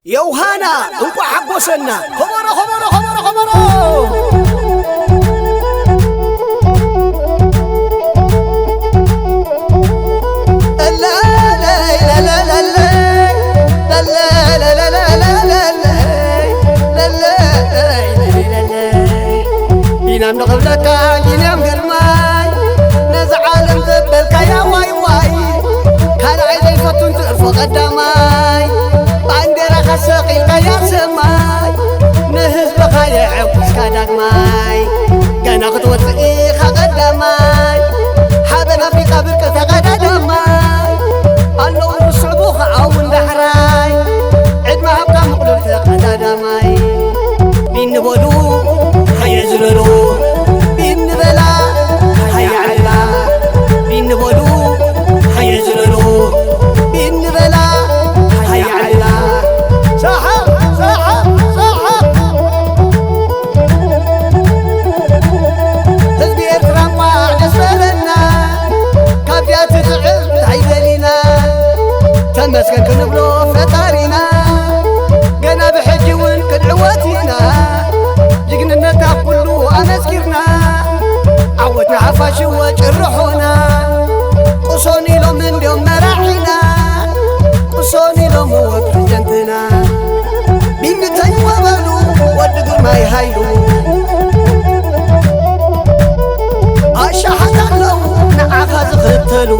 ዮሃና እንቋዕ ሓጎሰና። ከበሮ፣ ከበሮ፣ ከበሮ፣ ከበሮ። ቢናም ንኽብለካ ቢንያም ግርማይ፣ ነዚ ዓለም ዘበልካያ ዋይ ዋይ፣ ካልኣይ ዘይፈቱን ትእርፎ ቀዳማይ፣ ባንዴራኻ ሰቒልካያ ሰማይ፣ ንህዝብኻ የዕጉስካ ዳግማይ፣ ገና ክትወፅእ ኢኻ ቀዳማይ፣ ሓበን ኣፍሪቃ ብርቂ ተቐዳዳማይ፣ ኣለዉ ዝስዕቡ ኸዓ እውን ዳሕራይ፣ ዕድመ ሃብካ ምቕሉል ተቐዳዳማይ። ቢኒ በሉ ሃየ ዝለሉ፣ ቢኒ በላ ሃየ ዓልላ፣ ቢኒ በሉ ሃየ ዝለሉ፣ ቢኒ በላ ሃየ ዓልላ። ሰሓቕ፣ ሰሓቕ፣ ሰሓቕ። ህዝቢ ኤርትራ እንቋዕ ደስ በለና፣ ካብዚኣ ትስዕብ እንታይ ደሊና? ተመስገን ክንብሎ ፈጣሪና፣ ገና ብሕጂ እውን ክንዕወት ኢና። ጅግንነትካ ኩሉ ኣመስኪርና፣ ዓወት ንሓፋሽ እወ ጭርሖና። ቅሶን ኢሎም እንድዮም መራሒና፣ ቅሶን ኢሎም እወ ፕሬዝደንትና። ቢኒ ተይወ በሉ ወዲ ግርማይ ሃይሉ፣ ኣሻሓት ኣለዉ ንዓኻ ዝኽተሉ።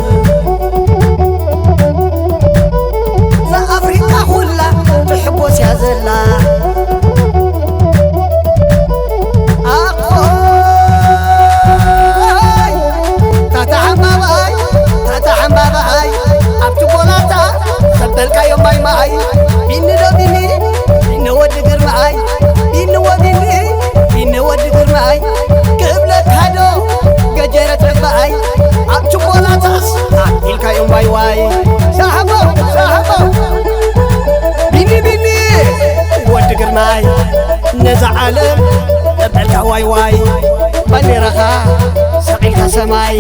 እዛ ኣፍሪቃ ኩላ ትሕጎስ እያ ዘላ። ኣኾይ ታታ ሓምባባይ፣ ታታ ሓምባባይ፣ ኣብቲ ጎላታ ዘበልካዮ ማይ ማይ። ቢኒ ዶ ቢኒ፣ ቢኒ ወዲ ግርማይ፣ ቢኒ ወ ቢኒ፣ ቢኒ ወዲ ግርማይ፣ ክብለካ ዶ ገጀረት ዕባይ፣ ኣብ ችቦላታስ ኣቢልካዮም ዋይ ዋይ። ሳሕቦ፣ ሳሕቦ፣ ቢኒ፣ ቢኒ፣ ወዲ ግርማይ፣ ነዛ ዓለም ዘበልካ ዋይ ዋይ፣ ባንዴራኻ ሰቒልካ ሰማይ፣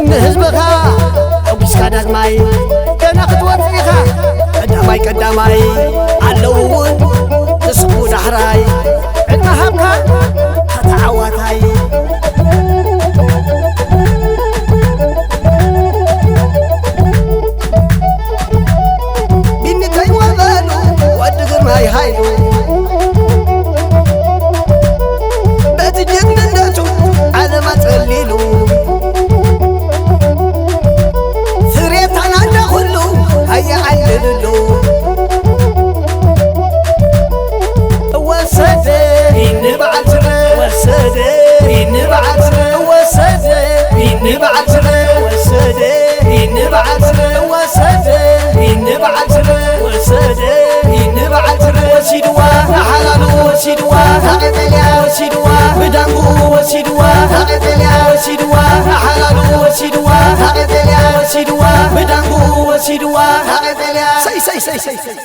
ንህዝብኻ ኣጒስካ ዳግማይ፣ ገና ክትወጽእ ኢኻ ቀዳማይ ቀዳማይ፣ ኣለዉ እውን ዝስሕቡ ዳሕራይ፣ ዕድመ ሃብካ ተተዓዋታይ። ቢኒ ተይወ በሉ ወዲ ግርማይ ሃይሉ፣ በቲ ጅግንነቱ ዓለም ኣጸሊሉ፣ ስሬታና እንዳ ኩሉ ሃየ ዓልልሉ። ወሰደ ቢኒ በዓል ስረ፣ ወሰደ ቢኒ በዓል ስረ፣ ወሰደ ቢኒ በዓል ስረ፣ ወሰደ ቢኒ በዓል ስረ፣ ወሰደ ቢኒ በዓል ስረ፣ ወሰደ ቢኒ በዓል ስረ። ወሲድዋ ንሓላሉ፣ ወሲድዋ ንቐጠልያ፣ ወሲድዋ ብዳንጉ፣ ወሲድዋ ንቐጠልያ፣ ወሲድዋ ንሓላሉ፣ ወሲድዋ ንቐጠልያ፣ ወሲድዋ ብዳንጉ፣ ወሲድዋ ንቐጠልያ። ሰይ፣ ሰይ፣ ሰይ፣ ሰይ፣ ሰይ።